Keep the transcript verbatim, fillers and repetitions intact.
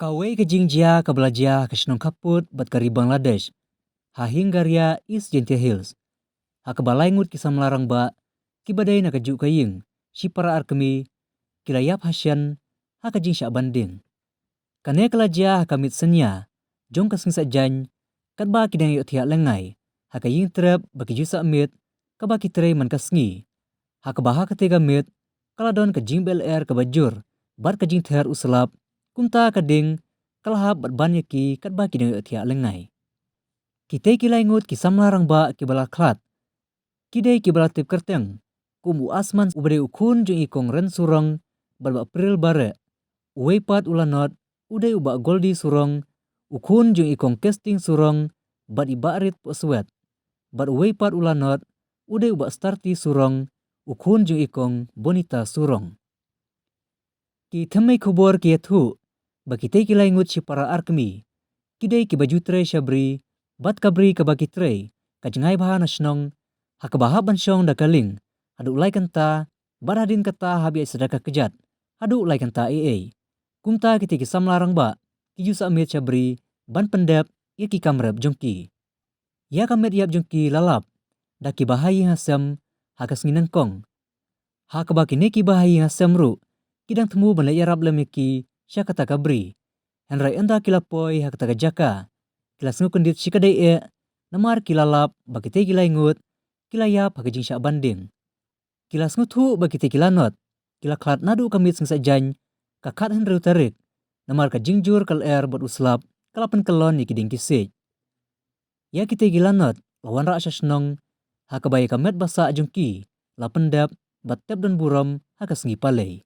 Kawei ka jingjia kaba la jia ha ka shnong khappud bad ka ri Bangladesh, ha Hingaria, East Jaintia Hills, ha kaba lai ngut ki samla rangbah kiba dei na kajuh ka ïing shipara ar kmie ki la ïap ha shen ha ka jingshah ban dieng. Kane ka la jia ha ka miet synñia jong ka sngi Saitjaiñ, katba ki dang ïohthiah lyngngai ha ka ïing trep ba ki ju sah miet kaba ki trei man ka sngi, ha kaba ha katei ka miet ka la don ka jingbeh lyer kaba jur bad ka jingther u slap, kumta ka dieng ka la hap bad ban ïa ki katba ki dang ïohthiah lyngngai. Kitei ki lai ngut ki samla rangbah kiba la khlad ki dei kiba la tip kyrteng kum u Asman uba dei u khun jong i Kong Ren Surong bad Bah April Bareh. Uwei pat u Lanot u dei u Bah Goldie Surong, u khun jong i Kong Kesting Surong bad i Bah Rit Pohswet. Bad uwei pat u Lanot u dei u Bah Starti Surong, u khun jong i Kong Bonita Surong. Ki thymmei khubor ki ïathuh ba kitei ki lai ngut shipara ar kmie ki dei kiba ju trei sha bri, bad ka bri kaba ki trei ka jngai bha na shnong, ha kaba hap ban shong da ka lieng haduh lai kynta, bad hadien kata hap ïaid sdang ka kjat haduh lai kynta eiei. Kumta kitei ki samla rangbah ki ju sah miet sha bri ban pyndep ïa ki kam rep jong ki. Ïa ka met ïap jong ki la lap da kiba ha ïing ha sem ha ka sngi nyngkong, ha kaba kine kiba ha ïing ha sem ruh ki dang thmu ban leit ïarap lem ïa ki sha kata ka bri. Hynrei ynda ki la poi ha kata ka jaka, ki la sngew kyndit shikatdei eh, namar ki la lap ba kitei ki lai ngut ki la ïap ha ka jingshah ban dieng. Ki la sngewthuh ba kitei ki Lanot ki la khlad naduh ka miet sngi Saitjaiñ, ka khathynriew tarik, namar ka jingjur ka lyer bad u slap ka la pynkyllon ïa ki dieng ki siej. Ïa kitei ki Lanot la wanrah sha shnong, ha kaba ïa ka met ba sah jong ki la pyndep bad tep don burom ha ka sngi Palei.